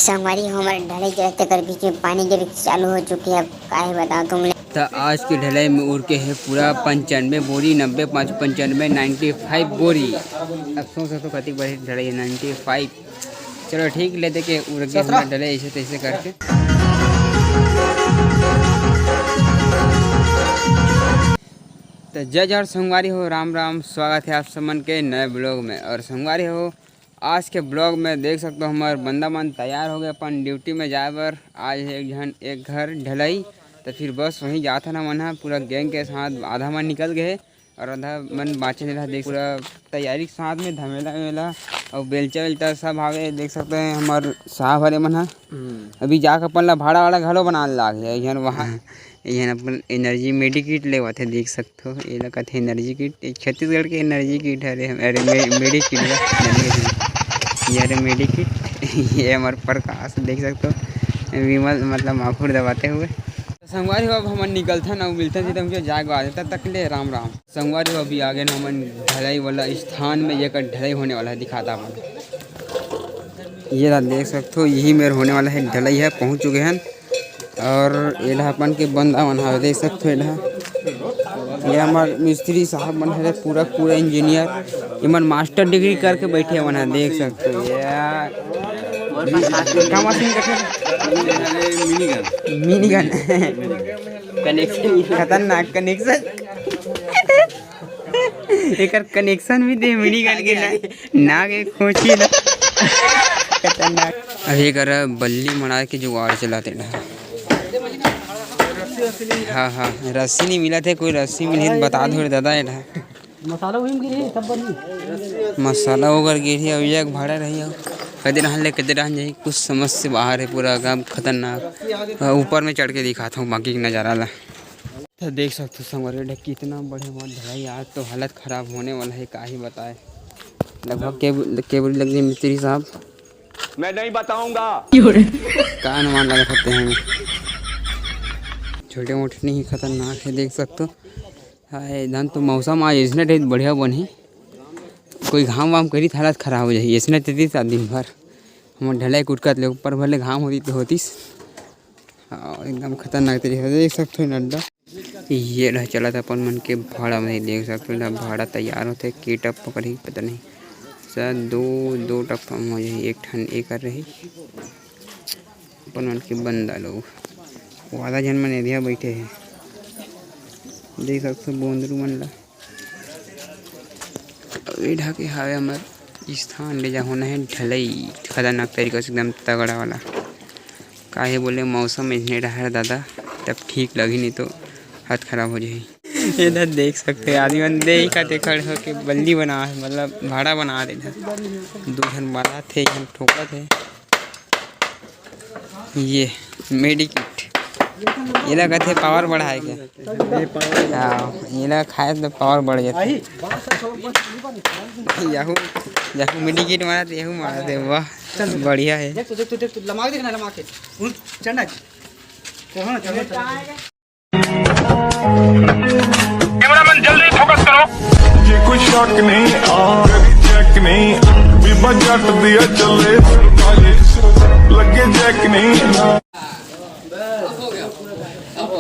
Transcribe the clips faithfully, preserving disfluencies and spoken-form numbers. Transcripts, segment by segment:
संगवारी हो, हमर ढलाई चलत, तेकर बीच में पानी गिरे चालू हो चुके हे। अब काहे बताओ तुम ले। त आज के ढलाई में उरके हे पूरा पंचानबे बोरी, नब्बे पाँच पंचानबे, नाइन्टी फाइव बोरी। अब सोच सकथो कतिक बड़े ढलाई हे, नाइन्टी फाइव। चलो ठीक, ले दे के उरके सत्रह। हमर ढलाई ऐसे तैसे करके। त जय जोहार संगवारी हो, राम राम, स्वागत हे आप समन के नए vlog में। और संगवारी हो, आज के vlog में देख सकथो हमर बंदा मन तैयार हो गे अपन duty में जाए बर। आज एक झन एक घर ढलाई, त फिर बस वहीं जात हन हमन ह पूरा gang के साथ। आधा मन निकल गे हे और आधा मन बाँचे रहा। देख, पूरा तैयारी के साथ में धमेला वेला और बेलचा वेलचा सब हावे। देख सकथो हमर साहब हरे मन ह। अभी जाके अपन ला भाड़ा वाड़ा घलो बनाए लाग हे। इहन वहाँ इहन अपन energy medikit लेवत हे, देख सकथो। एला कथे energy kit, ये छत्तीसगढ़ के energy kit हरे। अरे मे-, medikit बा, ये हरे medikit। ये हमर प्रकाश, देख सकथो, विमल मतलब माखुर दबाते हुए। संगवारी हो, अब हमन निकलथन अउ मिलथन सीधा हमके जाए के बाद, तब तक ले राम राम। संगवारी हो, अभी आ गे हमन ढलाई वाला स्थान में, जेकर ढलाई होने वाला हे, दिखाता अपन। ये ला देख सकथो, यही मेर होने वाला हे, ढलाई हे, पहुँच चुके हन। और ये ला अपन के बंदा मन हवे, देख सकथो, ये ला, ये हमर मिस्त्री साहब मन हरे, पूरा, पूरा engineer, ये मन master degree करके बैठे मन हे, देख सकथो। ये का मशीन करथे? Mini gun। Mini gun। Connection। खतरनाक connection। एकर connection भी दे mini gun के ना, ना के खोची ना। खतरनाक। अभी एकर बल्ली मड़ा के जुगाड़ चलाते ना। हाँ, हाँ, रस्सी नहीं मिलत हे, कोई रस्सी मिलही त बता दो रे दादा, एला। मसाला वही में गिरी, सब बनी। मसाला ओकर गिरी, अभी एक भाड़ा रही हो। कदे रहन ले, कदे रहन जाही, कुछ समझ से बाहर हे, पूरा काम खतरनाक। ऊपर में चढ़ के दिखाता हूँ बाकी के नज़ारा ला। त देख सकथो संगवारी हो, कितना बढ़िया मोर ढलाई, आज तो हालत खराब होने वाला हे, का ही बताए। लगभग के, के बोरी लग जाही मिस्त्री साहब। मैं नहीं बताऊंगा। का अनुमान लगा सकते हैं? छोटे मोटे नहीं, खतरनाक हे, देख सकथो। हाय, धान तो मौसम आज अइसने रही, बढ़िया बनही। कोई घाम वाम करी, हालत खराब हो जाही। अइसने तेती सा दिन भर हमर ढलाई कुटकत ले ऊपर भले घाम होती तो होतीस। हाँ, एकदम खतरनाक तरीका से देख सकथो नड्डा। ये रह चलत अपन मन के भाड़ा में, देख सकथो ना, भाड़ा तैयार होथे, केटअप पकड़ही, पता नहीं, शायद दो, दो टप्पा में हो जाही, एक ठन एकर रही। अपन मन के बंदा लोग, वो आधा झन मन एरिया बैठे हे, देख सकथो बोंदरू मन ला। अउ ए ढाके हावे हमर स्थान, ले जा होना हे ढलई, खतरनाक तरीका से एकदम तगड़ा वाला। काहे बोले मौसम एहने डहर दादा, तब ठीक लगही, नहीं तो हाथ खराब हो जाही। इधर देख सकते हैं आदमी मन देखा ते खड़े होके बल्ली बना है, मतलब भाड़ा बना रहे इधर। दो झन मारा थे, एक झन ठोका थे। ये मेडिकिट, एला कथे पावर बढ़ाए के। हाँ, एला खाए तो पावर बढ़ जाथे। याहू, याहू मेडिकिट मारा थे, याहू मारा थे, वाह, बढ़िया है। देख तो, देख तो, देख तो, लमा के देख ना, लमा के। हम्म, चढ़ना है। चढ़ो ना, चढ़ो ना, चढ़ो ना। कैमरामैन जल्दी फोकस करो। ये कोई शक नहीं, आ, चेक नहीं, बीबा जट दिया चले, लगे जैक नहीं।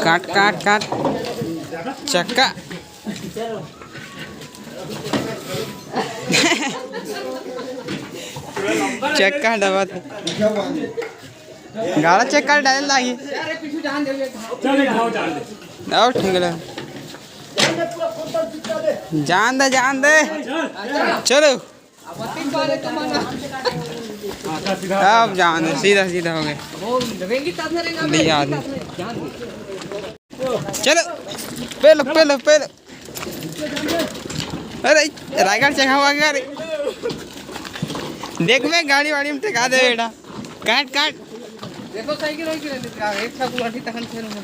काट, काट, काट। चक्का। चक्का दबा। गाड़ा चेक कर डाल लागी। चल, एक घाव डाल दे। आओ, ठीक है। जान दे, जान दे। चलो। अब जान दे, सीधा, सीधा हो गए। ले आ दे। चलो, पेलो, पेलो, पेलो। अरे, रायगढ़ चढ़ावा गया रे। देख बे, गाड़ी वाड़ी में टेका दे बेटा। काट, काट। देखो, साइकिल होई कि नहीं, एक सब गुवाहाटी तक हम खेल में।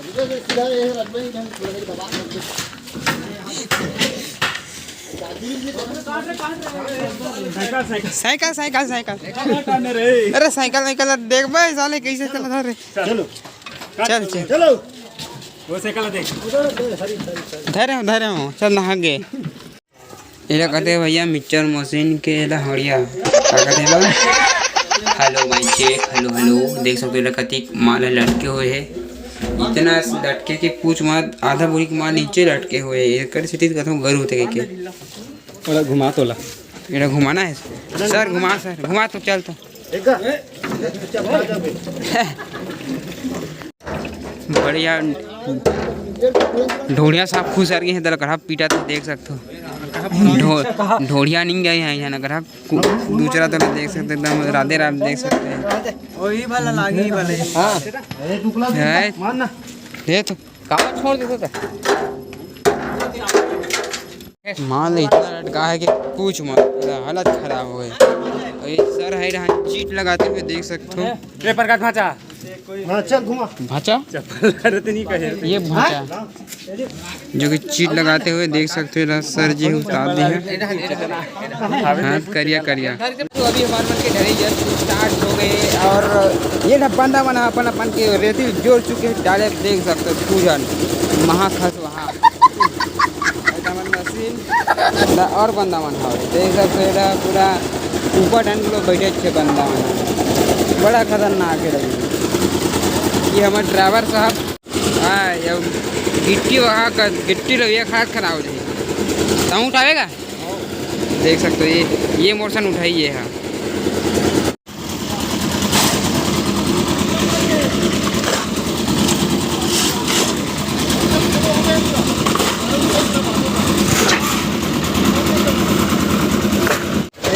Cycle, cycle, cycle. अरे, साइकिल, साइकिल देख बे, साले कैसे चलत हे रे। चलो। चल, चल। चलो। वो साइकिल देख। धरे हो, धरे हो। चल, नहा गे। एला कहते भैया मिक्सचर मशीन के एला हड़िया। का कहते बा? Hello, mic check, hello, hello। देख सकते हो, एला कतिक माल ह लटके हुए हे, इतना लटके के पूछ मत, आधा बोरी के माल नीचे लटके हुए हे। एकर सेती कथों गरु होथे कहिके। ओला घुमा तोला। एला घुमाना है सर, घुमा सर, घुमा तो, चल तो। बढ़िया। ढोढ़िया साहब खुसर गे हे, तेला कड़ा पीटा तो देख सकथो। ढो-, ढोढ़िया नहीं गए हैं यहाँ, कड़ा कु-, दूसरा तो देख सकते, एकदम राधे राधे देख सकते हैं। वही वाला लागी वाले। हाँ। है। दे तो। काला छोड़ देते थे। माल इतना लटका है कि पूछ मत, पूरा हालत खराब हो गई। और ये सर है यहाँ चीट लगाते हुए देख सकते हो। पेपर काट भाचा। हाँ, चल घुमा। भाचा? चप्पल अरे तो नहीं कहे। ये भाचा। जो कि चीट लगाते हुए देख सकते हो, सर जी उतार दी है। हाँ, करिया, करिया। तो अभी हमारे मन के ढलाई जस्ट स्टार्ट हो गए और ये ना बंदा मन अपन, अपन के रेती जोर चुके हैं, डाले देख सकते हो, पूजन महाखस वहाँ। एकदम मशीन ना और बंदा मन हवे, देख सकते हो, एला पूरा ऊपर ढंग लोग बैठे अच्छे बंदा मन, बड़ा खतरनाक है लगे। ये हमारे ड्राइवर साहब, हाँ, ये गिट्टी वहाँ का, गिट्टी लोग ये खास खराब हो जाए, तहूँ उठावेगा? देख सकते हो, ये, ये मोरसन उठाई ये है।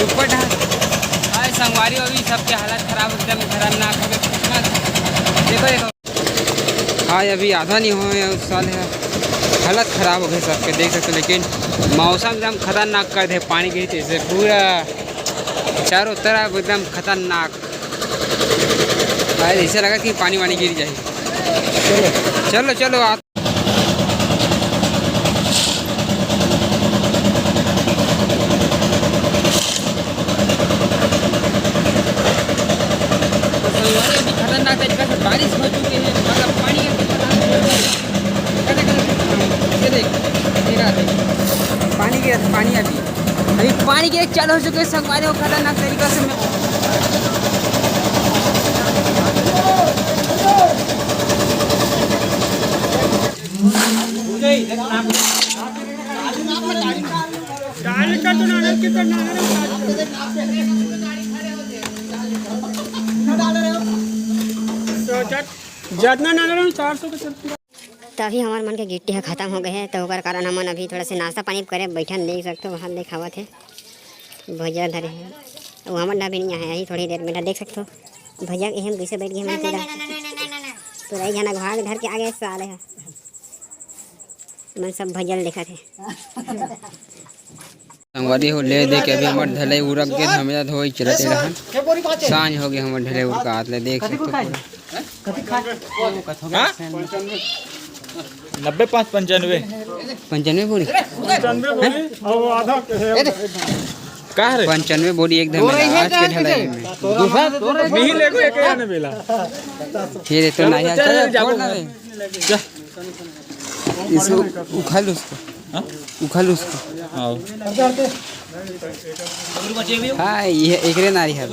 ऊपर ढाल। हाय संगवारी, अभी सबके हालत खराब, एकदम खतरनाक हो गए। देखो, देखो। हाँ, अभी आधा नहीं हुआ है, उस साल है, हालत खराब हो गई सबके, देख सकते हो। लेकिन मौसम एकदम खतरनाक कर दे, पानी गिरी तेज से, पूरा चारों तरफ एकदम खतरनाक। भाई, ऐसे लगा कि पानी वानी गिर जाए। चलो, चलो, चलो, आप। तो संगवारी, अभी खतरनाक तरीका से बारिश हो चुकी है, मतलब पानी का खतरनाक, ये देख, ये रहा देख, पानी के, पानी अभी, अभी पानी के चालू हो चुके हैं संगवारी, वो खतरनाक तरीका से। जितना ना, ना, ना, चार सौ के चलते। तभी हमार मन के गिट्टी ह खतम हो गए हे, तो ओकर कारण हमन अभी थोड़ा से नाश्ता पानी करे बैठन, देख सकते हो, वहाँ देखावत हे भैया धरे हे, वो हमर डा भी नहीं आए, यही थोड़ी देर में देख सकते हो भैया, यही हम कैसे बैठ गए, हमन पूरा, पूरा एक जना भाग धर के आगे साले ह। मन सब भैया ल देखत हे। संगवारी हो, ले दे के अभी हमर ढलई उरक गे, हमें धोई चलत रहन। सांझ हो गए हमर ढलई उरका हाथ ले देख सकते हो। हाँ? नब्बे पाँच पंचानवे। पंचानवे बोरी? पंचानवे बोरी, और आधा का रे? पंचानवे बोरी एकदम मिला, आज के ढलाई में। दूसरा मिही लेगो, एक आने बेला। फिर ये तो नहीं, चल, चल, चल, छोड़ ना रे। जा। इसको उखाड़ लो उसको। हाँ? उखाड़ लो उसको। हाँ। हाँ, ये एकरे नारी है।